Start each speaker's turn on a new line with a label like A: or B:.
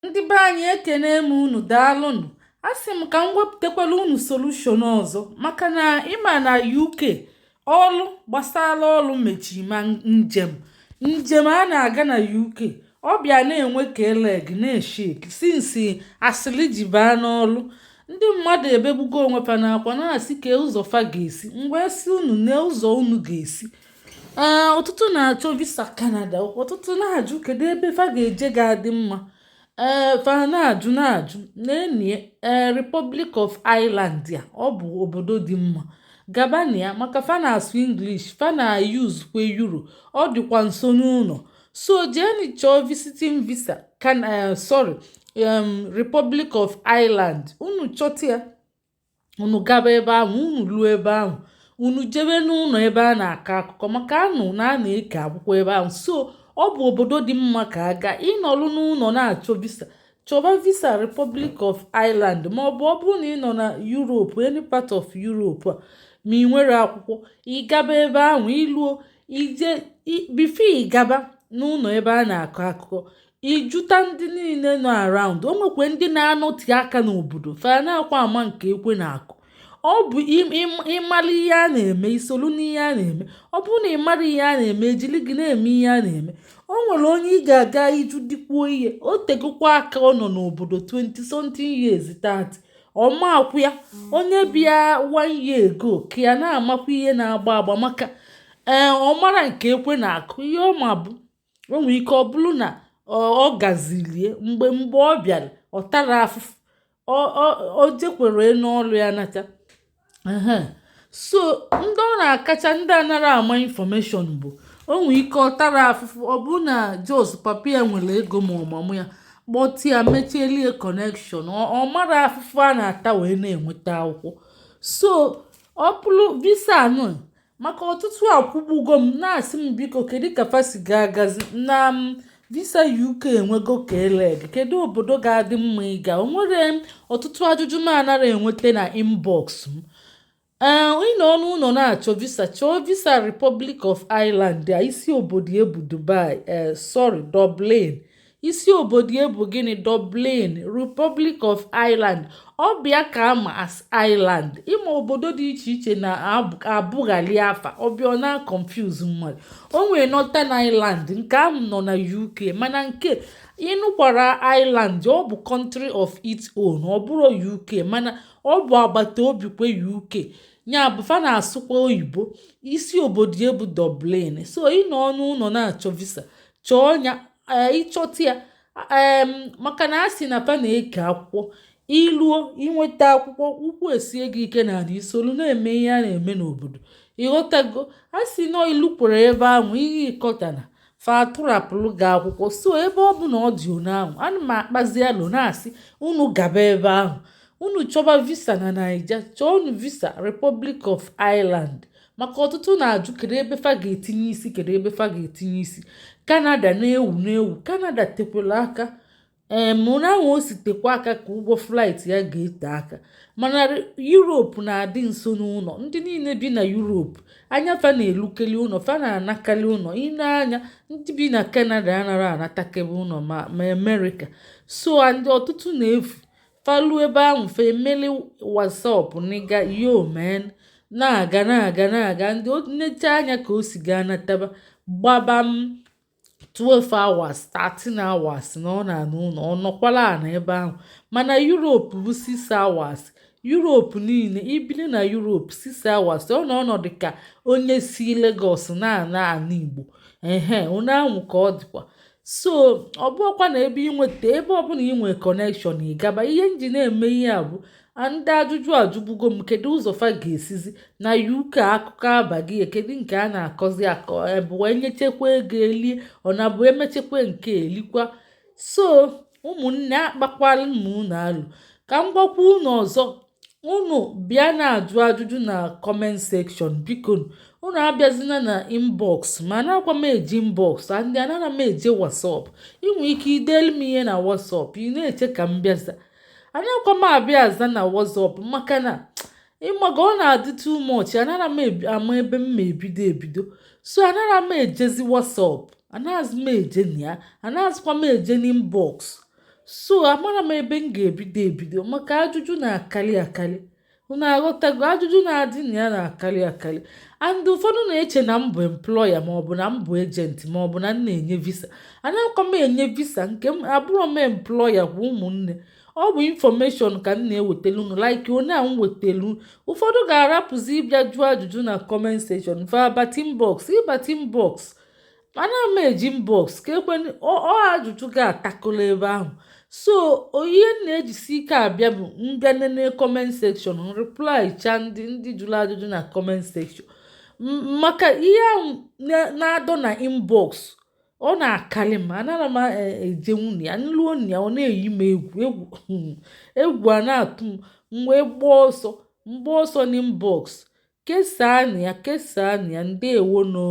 A: Ndị be anyị, ekene m unu. Daalụnụ. A sị m ka m wepụtakwala unu solution ọzọ, maka na ịma na UK, ọlụ gbasara ọlụ mechi, ma njem a na-aga na UK, ọ bịa na-enwe ka eleg na-eshake since asịrị ji baa n'ọlụ. Ndị mmadụ ebegbugo onwe fa n'akwa, na-asị ka ụzọ fa ga-esi mgbe si unu na ụzọ unu ga-esi. Ee, ọtụtụ na-achọ visa Canada. Ọtụtụ na-ajụ kedu ebe fa ga-eje ga-adị mma. Ee, fa na-ajụ na-enie. Ee, Republic of Ireland ya, ọ bụ obodo dị mma, gabana ya, maka fa na-asụ English, fa na-use kwe euro, ọ dịkwa nso n'ụlọ. So jeeni chọọ visiting visa can, sorry, Republic of Ireland. Unu chọta ya, unu gaba ebe ahụ. Unu luo ebe ahụ, unu jebe n'ụlọ ebe a na-akọ akụkọ, maka anụ na a na-eke akwụkwọ ebe ahụ. So ọ bụ obodo dị mma ka aga ịnọrụ n'ụlọ na-achọ visa. Chọba visa Republic of Ireland, ma ọ bụ ọ bụrụ na ị nọ na Europe, any part of Europe a, ma ị nwere akwụkwọ, ịgaba ebe ahụ. Iluo, ije before ịgaba n'ụlọ ebe a na-akọ akụkọ, ijuta ndị niile nọ around. O nwekwe ndị na-anọte aka n'obodo, fa na-akwa ama nke ekwe na-akụ. Ọ bụ ịmara ihe a na-eme, isolu n'ihe a na-eme. Ọ bụrụ na ị mara ihe a na-eme, ejiri gị na-eme ihe a na-eme. O nwere onye ị ga-aga iju dịkwuo ihe o tegokwa aka, ọ nọ n'obodo 20 something years, 30, ọma akwụ ya. Onye bịa one year ago ka ya na-amakwa ihe na-agba agba, maka ee, ọ mara nke ekwe na-akụ. Ihe ọ ma bụ, o nwere ike ọ bụrụ na ọ gazilie mgbe ọ bịara, ọ tara afụfụ, o jekwere n'ọlụ ya nata. So ndị ọ na-akacha ndị anara ama information bụ, o nwere ike ọ tara afụfụ, ọ bụ na jos papa ya nwere ego, ma ọ mamụ ya kpọtụ ya, mechielie connection. Ọ mara afụfụ a na-ata wee na-enweta akwụkwọ. So ọ bụrụ visa anụ, maka ọtụtụ akwụgbugo m na-asị m, biko, kedu ka fa si ga-agazi na m visa UK enwego ka eleg, kedu obodo ga-adị mma ịga? O nwere ọtụtụ ajụjụ m anara enweta na inbox m. Ee, ị nọ n'ụlọ na-achọ visa, chọọ visa Republic of Ireland a. Isi obodo ya bụ Dubai, ee, sorry, Dublin. Isi obodo ya bụ gịnị? Dublin. Republic of Ireland, ọ bịa ka ama as Ireland. Ịma obodo dị iche iche na-abụghali afa, ọbịa ọ na-confuse mmadụ. O nwere Northern Ireland, nke ahụ nọ na UK, mana nke ịnụkwara Ireland, ọ bụ country of its own. Ọ bụrụ UK, mana ọ bụ agbata obi kwe UK, ya bụ fa na-asụkwa oyibo. Isi obodo ya bụ Dublin. So ị nọ n'ụlọ na-achọ visa, chọọ ya, ịchọta ya, maka na a sị na fa na-eke akwụkwọ. Iluo, inweta akwụkwọ, ụkwụ esie gị ike na ala, isolu na-eme ihe a na-eme n'obodo. Ịghọtago? A sị nọ ilu kwere ebe ahụ ihe ịkọtana, fa atụrapụrụ gị akwụkwọ. So ebe ọ bụ na ọ dị one ahụ, ana m akpazi alo na-asị unu gaba ebe ahụ. Unu chọba visa na Naija, chọọ unu visa Republic of Ireland, maka ọtụtụ na-ajụ kedu ebe fa ga-etinye isi, kedu ebe fa ga-etinye isi. Canada na-ewu na-ewu. Canada tekwara aka. Ee, mụ na ahụ o sitekwa aka ka ụgwọ flight ya ga-ete aka, mana Europe na-adị nso n'ụlọ. Ndị niile bi na Europe, anya fa na-elukeli ụlọ, fa na-anakali ụlọ. Ine anya, ndị bi na Canada anaghị anatakebe ụlọ, ma America. So ndị ọtụtụ na-efu falu ebe ahụ, fa emeli WhatsApp, nigga, yo man, na-aga na-aga na-aga. Ndị nnecha anya ka o si gaa nataba, gbaba m 12 hours, 13 hours na ọ na-anụ ụlọ, ọ nọkwala ana ebe ahụ. Mana Europe bụ 6 hours. Europe niile, ibili na Europe, 6 hours, ọ nọ ọnọdụ ka onye si Lagos na-ana ana Igbo. Ehe, onye ahụ ka ọ dịkwa. So ọ bụrụkwa na ebe inweta, ebe ọbụla inwe connection, ịgaba. Ihe nji na-eme ihe a bụ ndị ajụjụ ajụgbugo m kedu ụzọ fa ga-esizi na UK. Akụkọ abaghị ya, kedu nke a na-akọzi akọ bụ enyechekwa ego elie, ọ na-abụ emechekwa nke elikwa. So ụmụnne, akpakwala m unu alụ ka m gwakwa unu ọzọ. Unu bịa na-ajụ ajụjụ na comment section, biko. Unu abịazina na inbox, ma anakwa m eji inbox ndị anara m eje WhatsApp. Ị nwere ike idelu m ihe na WhatsApp, ị na-eche ka m bịaza. Anakwa m abịa aza na WhatsApp, maka na ịmaga ọ na-adị too much. Anara m ama ebe m ma ebido ebido. So anara m ejezi WhatsApp, anaghịzi m eje na ya, anaghịzikwa m eje n'inbox. So amara m ebe m ga-ebido ebido, maka ajụjụ na-akali akali. Unu aghọtago? Ajụjụ na-adị na ya na-akali akali, and ụfọdụ na-eche na m bụ employer, maọbụ na m bụ agent, maọbụ na m na-enye visa. Anaghịkwa m enye visa. Nke m abụrọ m employer kwa, ụmụnne. Ọ bụ information ka m na-ewetelu unu, like onye a m wetelu. Ụfọdụ ga-arapụzi ịbịa jụọ ajụjụ na comment section, fa abata inbox. Ịbata inbox, ana m eji inbox ka ekwe ọ ajụjụ ga-atakọrọ ebe ahụ. So ihe m na-ejisi ike abịa bụ mbịa nene comment section, reply cha ndị jụrụ ajụjụ na comment section, maka ihe ahụ na-adọ na inbox, ọ na-akali m. Anara m eje nwunye ya nluo ya, ọ na-eyi m egwu, egwu egwu a na-atụ m, m wee gbaa ọsọ mgba ọsọ n'inbox. Kesaa na ya, kesaa na ya. Ndewo no.